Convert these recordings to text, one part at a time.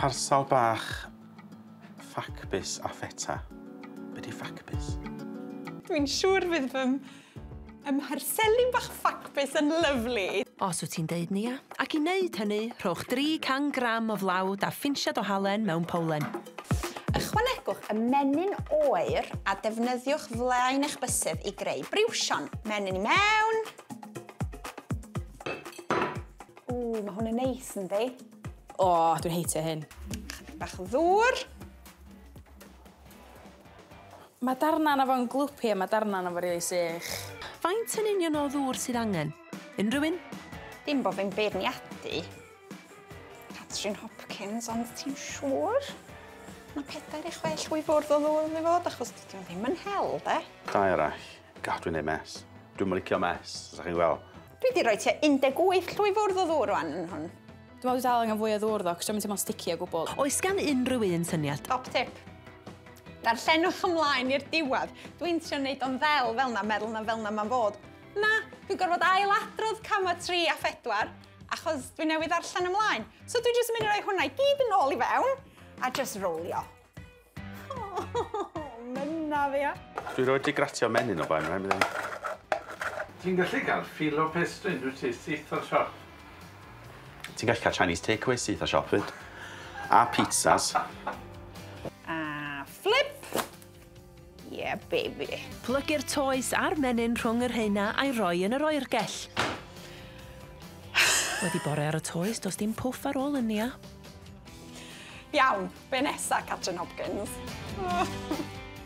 Parsal bach ffacbys a ffeta. Be di ffacbys? Dwi'n siŵr fydd fy mharseli bach ffacbys yn lyfli. Os wyt ti'n deud, Nia. Ac i wneud hynny, rhowch 300 gram o flawd a phinsiad o halen mewn powlen. Ychwanegwch y menyn oer a defnyddiwch flaen eich bysedd i greu briwsion. Menyn i mewn. Ww, mae hwn yn neis, yndi? O, dwi'n heitio hyn. Chydig bach o ddŵr. Mae darna na fo'n glwpi a mae darna na fo'n rili sych. Faint yn union o ddŵr sydd angen? Unrhyw un? Dim bod fi'n beirniadu Catrin Hopkins, ond ti'n siŵr? Mae 4 i 6 llwy fwrdd o ddŵr yn fod, achos dydy o ddim yn hel, de? Dau arall. God, dwi'n neud mess. Dwi'm yn licio mess, os chi'n gweld. Dwi wedi rhoi tua 18 llwy fwrdd o ddŵr rwan yn hwn. Dwi'n meddwl dwi dal angen fwy o ddŵr, ddo, cos dwi'n teimlo'n sticky o gwbl. Oes gan unrhyw un syniad? Top tip. Darllenwch ymlaen i'r diwedd. Dwi'n trio neud o'n ddel fel na, meddwl na fel na ma'n fod. Na, dwi'n gorfod ailadrodd cama 3 a 4, achos dwi newydd ddarllen ymlaen. So dwi jyst yn mynd i roi hwnna i gyd yn ôl i fewn, a just rolio. Oh, mynna fi, ia. Dwi roed di gratio menyn o blaen, rhaid mi ddweud. Ti'n gallu cael filo pastry, dwi ti, syth o'r siop. Ti'n gallu cael Chinese takeaway syth o'r siop, fyd. A pizzas. A flip. Yeah, baby. Plygu'r toes a'r menyn rhwng yr heina a'i roi yn yr oergell. Wedi bore ar y toes, does dim pwff ar ôl yn Nia. Iawn, be nesa, Catrin Hopkins?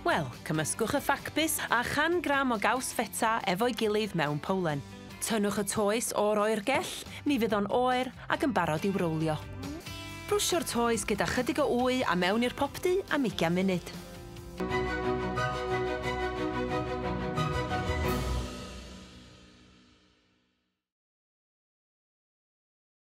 Wel, cymysgwch y ffacbys a 100 gram o gaws ffeta efo'i gilydd mewn powlen. Tynnwch y toes o'r oergell, mi fydd o'n oer ac yn barod i'w rowlio. Brwsio'r toes gyda chydig o wy a mewn i'r popty am 20 munud.